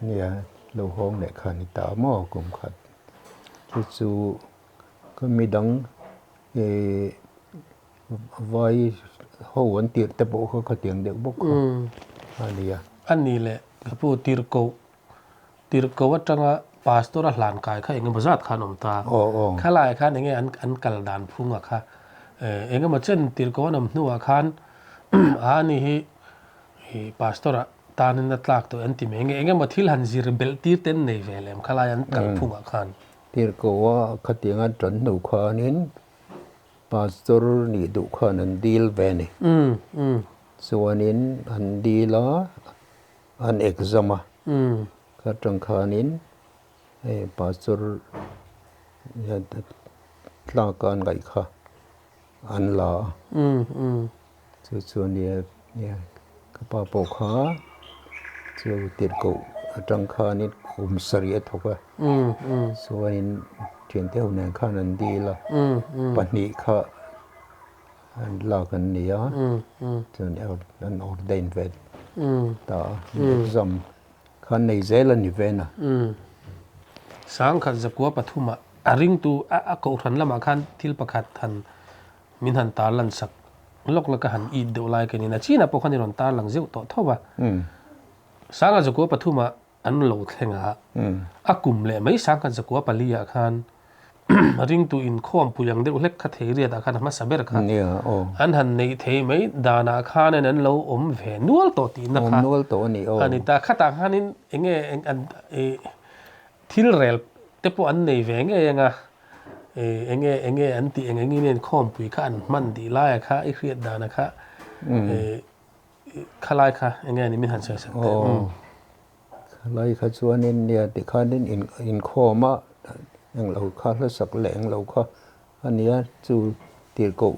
nia lo hawng leh kha a ni ta maw kum khat. Chu chu ka midang ih Vai ho an tirh te pawh kha khatiang deuh bawk kha a ni a. A ni leh. Ka pu Tirhkoh, Tirhkoh atanga Pastor a hlan kai kha engemaw zat khan awm ta. Kha laiah khan enge an an kal dan phunga kha engemaw chen Tirhkoh an awm hnuah khan a ani hi Pastor ah tanin a tlak tawh an ti mai nge engemaw thil han zir belh tir te an nei ve lem kha lai an kal phungah khan. Tirhkoh a khatianga tan hnu khanin Pastor nih duh khan an dil ve a ni. Chuanin an dil a, an exam a. Kha tang khanin hei Pastor tlak a an ngaih kha an la a. Chu chu a nia nia ka pa pawh kha chu tirhkoh atang khanin kum sarih a thawk a chuanin thiante ho nen khan an dil a pahnih kha an lak an ni a chuan an ordain ve ta a exam kha an nei zel a ni ve na. Sangkhat zakua pathumah a ringtu a kohhran lamah khan thil pakhat han Min han tarlan sak lawk lawk a han it deuh lai ka niin a chinah pawh khan i rawn tarlang zeuh tawh tho va. Sangha zakua pathumah an lo thleng a, a kum leh mai sangha zakua paliah khan ringtu inkhawmpui ang deuh hlek kha theiriatah khan a hmasa ber kha an han neih thei mai danah khanin an lo awm ve nual tawh tihna kha a ni ta. Khatah khanin eng nge thil rel te pawh an nei ve ngei ang a. Enge enge an tih eng engin nge khawmpui kha an hman tih laia kha i hriat dana kha khalai kha enge ni min han sawi sak teh. Khalai kha chuanin nia tikhanin inkhawm a englo kha hla sak leh englo kha ania chu tirhkoh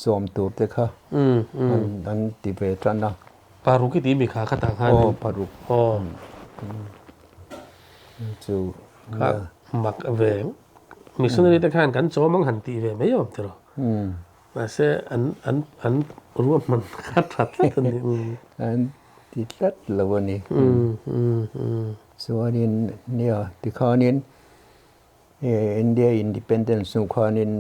chawm tur te kha an ti ve tan a. Paruk i ti mi kha khatah khan. Aw paruk. Aw. Chu kha mak ve missionary te khan kan chawm ang han tih ve mai awm tiraw. Mahse an an an ruahman kha tha tlat a ni. An ti tlat lo a ni. Chuanin nia tikhanin India independence hnu khanin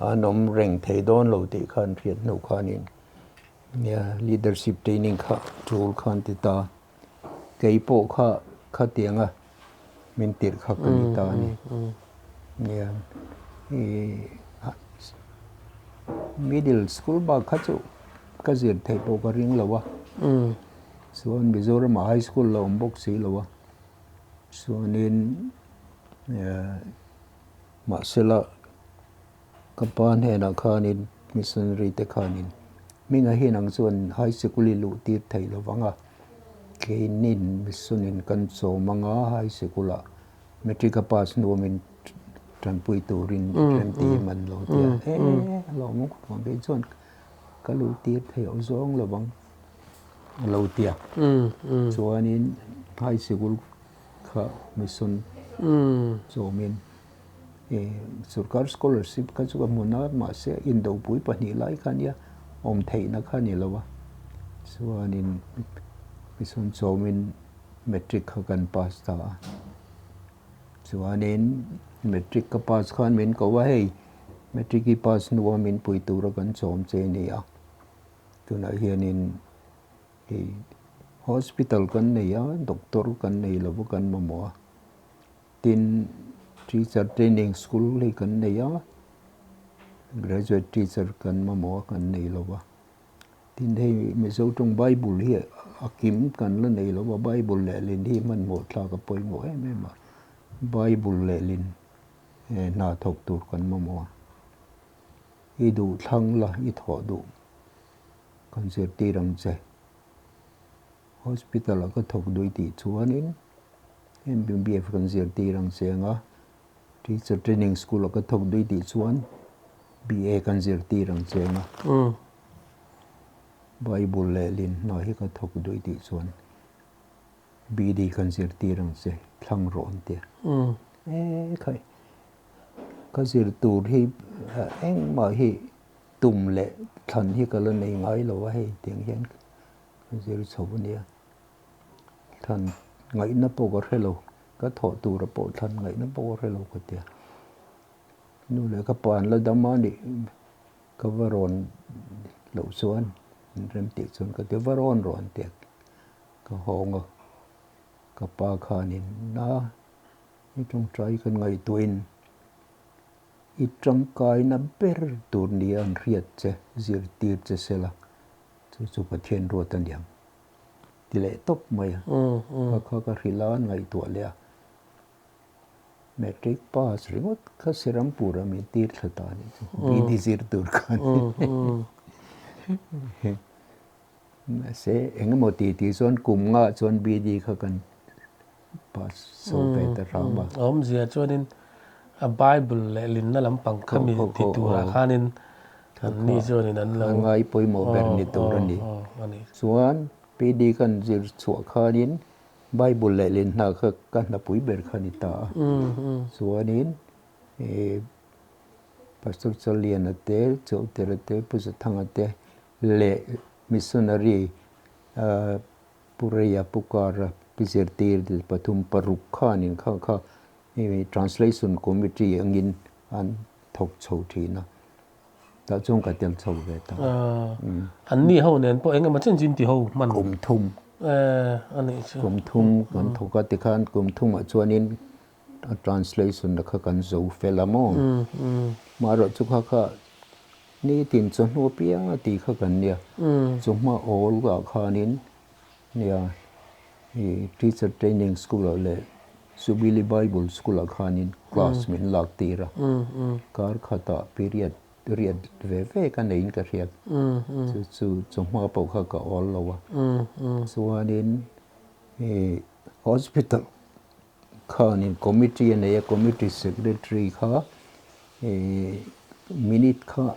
an awm reng thei dawn lo tih khan hriat hnu khanin nia leadership training kha tul khan ti ta. Kei pawh kha khatianga min tirh kha ka ni ta a ni. Nia middle school bak kha chu ka zir theih pawh ka ring lo a. Chuan Mizoramah high school la awm bawk si lo a. Chuanin mahsela ka pa hnenah khanin missionary te khanin hminga hian ang chuan high sikul i luh tir thei lo vang a, keinin mission in kan chawm anga high sikul ah matric a pass hnuamin tanpui turin remti man lo tia e lawm ang kei chuan ka luh tir thei awh zawng lo vang. a lo ti a. Chuanin high sikul kha mission chawmin sorkar scholarship kha chu ka hmun a, mahse indopui pahnih lai kha nia awm theihna kha a ni lo a. Chuanin mission chawmin matric kha kan pass ta a. Chuanin matric ka pass khan min ko a, hei matric i pass hnua min pui tura kan chawm che a ni a. Tunah hianin hei hospital kan nei a, doctor kan nei lo va kan mamawh a, tin teacher training school hei kan nei a, graduate teacher kan mamawh a kan nei lo va, tin hei Mizo tawng bible hi a kim kan la nei lo va, bible lehlin hi hmanhmawh thlak a pawimawh em em a, bible lehlin hna thawk tur kan mamawh a. I duh thlang la, i thawh duh kan zirtir ang che. Hospital ah ka thawk duh i tih chuanin MBBF kan zirtir ang che ang a, Teacher Training School ah ka thawk duh i tih chuan BA kan zirtir ang che ang a, Bible lehlin hna hi ka thawk duh i tih chuan BD kan zirtir ang che, thlang rawh an ti a. E khai, ka zir tur hi engmah hi tum leh thlan hi ka la nei ngai lo a hei tiang hian ka zir chho a nia. Thlan ngaihna pawh ka hre lo, ka thawh tura pawh thlan ngaihna pawh ka hre lo ka ti a. Nu leh ka pa an la dam a nih ka va rawn loh chuan an rem tih chuan ka ti a, va rawn rawh an ti a. Ka hawng a, ka pa khanin na i tawngtai kan ngaihtuahin i tangkaina ber tur nia an hriat che zirtir che sela chu chu Pathian ruat a niang ti leh tawp mai a, kha kha ka hrilh a an ngaihtuah leh a, matric pass ringawt kha Serampur-a min tir thla ta a nih chu, BD zir tur khan. Mahse, eng emaw ti tih chuan kum ngah chuan BD kha kan pass chho ve ta hram a. Awmzia chuanin a Bible leh linna lampang kha mi ti turah khanin an ni chuanin an lo. A ngai pawimawh ber ni tur a ni. Chuan BD kan zir chhuah khanin Bible leh lin hna kha ka hnapui ber kha ni ta a. Chuanin Pastor Chawliana te, Chawlhtera te, Pu Zathanga te leh missionary Pu Reia, Pu Kara, Pi Zirtir te pathum paruk khanin kha kha translation committee angin an thawk chho thin a, tah chuan ka tel chho ve ta. An ni ho nen pawh eng emaw chen chin ti ho hman. Kum thum. A nih chu. Kum thum kan thawk a, tikhan kum thumah chuanin a translation kha kan zo fel a maw? Marawh chu kha kha Nitin chawhnu apiang a tih kha kan nia. Chawhma awl ah khanin nia i teacher training school ah leh Jubilee Bible school ah khanin class min lak tir a. Kar khatah period riat ve ve ka neiin ka hriat. Chu chu chawhma pawh kha ka awl lo a. Chuanin i hospital khanin committee a nei a, committee secretary kha i minute kha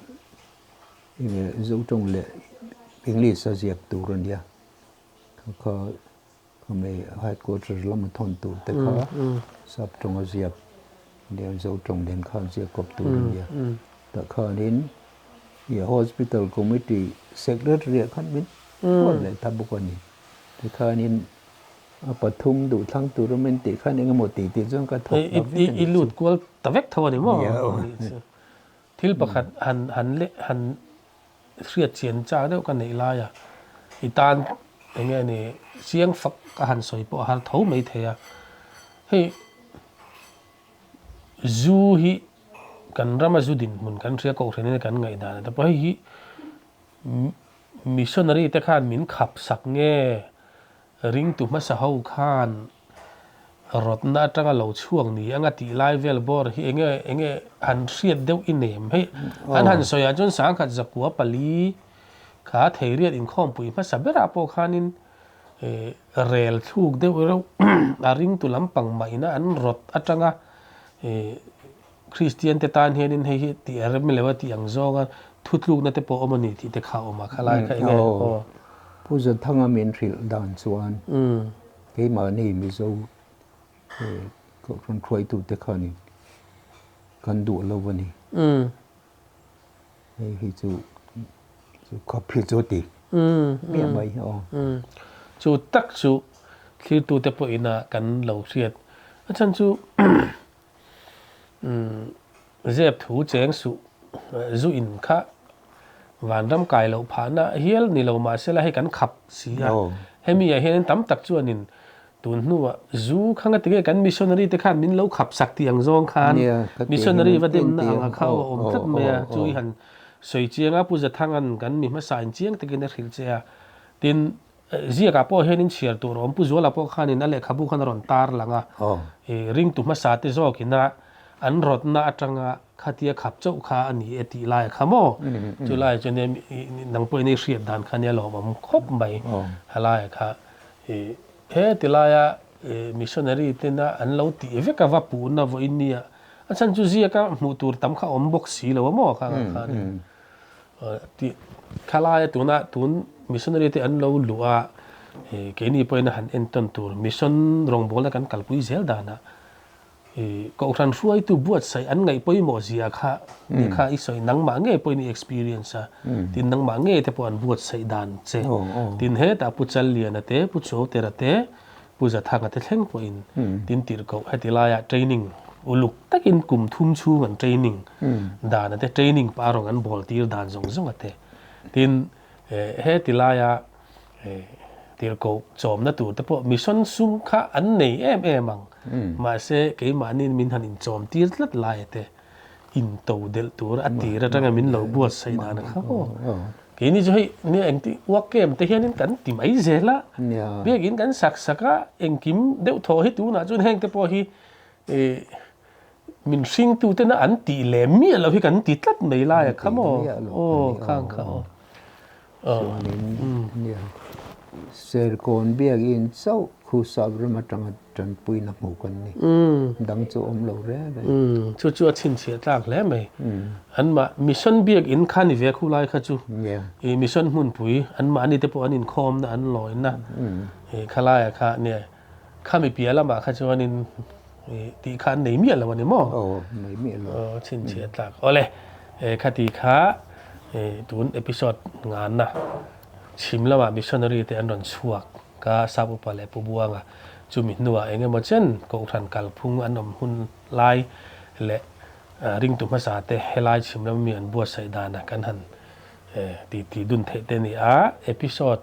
Zo tawng leh English a ziak tur a nia, kha kha khami headquarter lama thawn tur te kha sap tawng a ziak nia Zo tawng nen khan ziak kawp tur a nia, tah khanin i hospital committee secretary ah khan min ruat leh ta bawk a ni, tikhanin A pathum duh thlang tur awm in tih khan engemaw tih tih chuan ka thawk ta vek a ni. I lut kual ta vek tho a ni maw? Thil pakhat han han leh han hriat chian chak deuh ka neih lai a, i tan enge ni chiang fak a han sawi pawh a har tho mai thei a. Hei zu hi kan rama zu dinhmun kan hria kohhran in kan ngaihdan a ta pawh hei hi Missionary te khan min khap sak nge? Ringtu hmasa ho khan rawtna atanga lo chhuak ni anga tih lai vel bawr hi enge enge han hriat deuh i nem hei an han sawi ah chuan sangkhat zakua pali kha theiriat inkhawmpui hmasa berah pawh khanin rel thluk deuh reuh a ringtu lampang mahina an rawt atanga Kristian te tan hianin hei hi tih a rem lo a tih ang zawnga thutlukna te pawh awm a ni tih te kha a awm a, khalai kha enge aw. Pu Zathanga min hrilh dan chuan keimahni Mizo Kohhran hruaitute khanin kan duh lo a ni. Hei hi chu chu khawp hi chu ti miah mai aw. Chu tak chu thlirtute pawhin a kan lo hriat a chhan chu Zep thu cheng suh zu in kha vanram kai loh phahna hial ni lo mahse la hei kan khap si a, hemi ah hianin tam tak chuanin tun hnuah zu kha nga tinge kan missionary te khan min lo khap sak tih ang zawng khan missionary va demna ang a kha a awm tlat mai a, chu i han sawi chiang a Pu Zathanga'n kan mi hmasa in chiang takin a hrilh che a, tin Ziakah pawh hianin chhiar tur a awm. Pu Zuala pawh khanin a lehkhabu khan a rawn tar lang a, ringtu hmasa te zawkina an rawtna atanga khatia khap chauh kha a ni e tih lai kha maw? Chu lai chu nia nang pawhin i hriat dan kha nia lawmawm khawp mai. Halaia kha he tilaia missionary tena an lo tih vek a va puhna vawiin nia a chhan chu ziaka hmuh tur tam kha awm bawk si lo a maw khangah khanin. Tih khalai a tuna tun missionary te an lo luh a, keini pawhin a han entawn tur mission rawngbawlna kan kalpui zel danah kohhran hruaitu buatsaih an ngaih pawimawh zia kha tih kha i sawi nangmah ngei pawhin i experience a, tin nangmah ngei te pawh an buatsaih dan che tin hetah Pu Challiana te Pu Chuautera te Pu Zathanga te thleng pawhin tin tirhkoh heti laiah training uluk takin kum thum chhung an training dan ate training pah rawng an bawl tir dan zawng zawng ate tin heti laia Tirhkoh chawmna tur te pawh mission sum kha an nei em em ang. Mahse, keimahniin min han inchawm tir tlat lai te into delh tur a tir atanga min lo buatsaih dan kha aw. Keini chu hei nia engti uak kem te hianin kan ti mai zel a, biakin kan sak sak a, engkim deuh thaw hi tunah chuan heng te pawh hi min hringtu tena an tih lem miah loh hi kan ti tlat mai lai a kha maw? Aw khang kha aw. Chuanin nia Serkawn biakin chauh khu sap ram atanga tanpuina hmuh kan ni. Dang chu awm lo reng reng. Chu chu a chhinchhiah tlak hle mai. Anmah mission biakin kha ni ve khu lai kha chu i mission hmunpui anmahni te pawh an inkhawmna an lawina i khalaiah kha nia khami piah lamah kha chuanin i tih kha an nei miah lo a ni maw? Aw nei miah lo. Aw chhinchhiah tlak. Awle khati kha tun episode nganna chhim lamah missionary te an rawn chhuak ka sap upa leh Pu Buanga chumi hnuah eng emaw chen Kohhran kalphung an awm hun lai leh ringtu hmasa te helai chhim lama mi an buatsaih dana kan han titi dun theih te a ni a, episode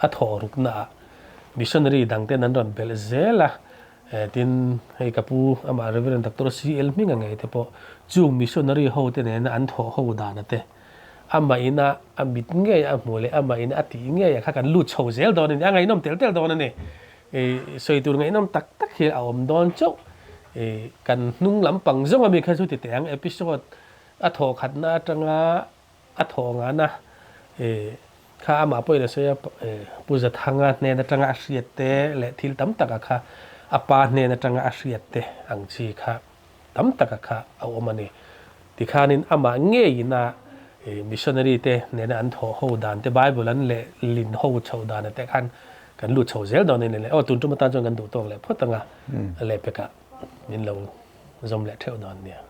a thawh ruknaah missionary dangten an rawn belh zel a. Tin, hei ka pu amah Rev. Doctor CL Hminga ngei te pawh chung missionary ho te nena an thawh ho dana te, amah ina a mit ngei a hmuh leh amah ina a tih ngei a kha kan lut chho zel dawn a ni, a ngaihnawm tel tel dawn a ni. Sawi tur ngaihnawm tak tak hi a awm dawn chauh. Kan hnung lampang zawng ami kha chu ti teh ang, episode a thawh khatna atanga A thawh ngana kha amah pawhin a sawi a, Pu Zathanga hnen atanga a hriat te leh thil tam taka kha a pa hnen atanga a hriat te ang chi kha tam taka kha a awm a ni. Tikhanin amah ngeiin a missionary te nena an thawh ho dan te, Bible an leh lin ho chhoh dan te khan kan lut chho zel dawn a ni le. Aw tun tum atan chuan kan duh tawk leh phawt anga lehpekah min lo zawm leh theuh dawn nia.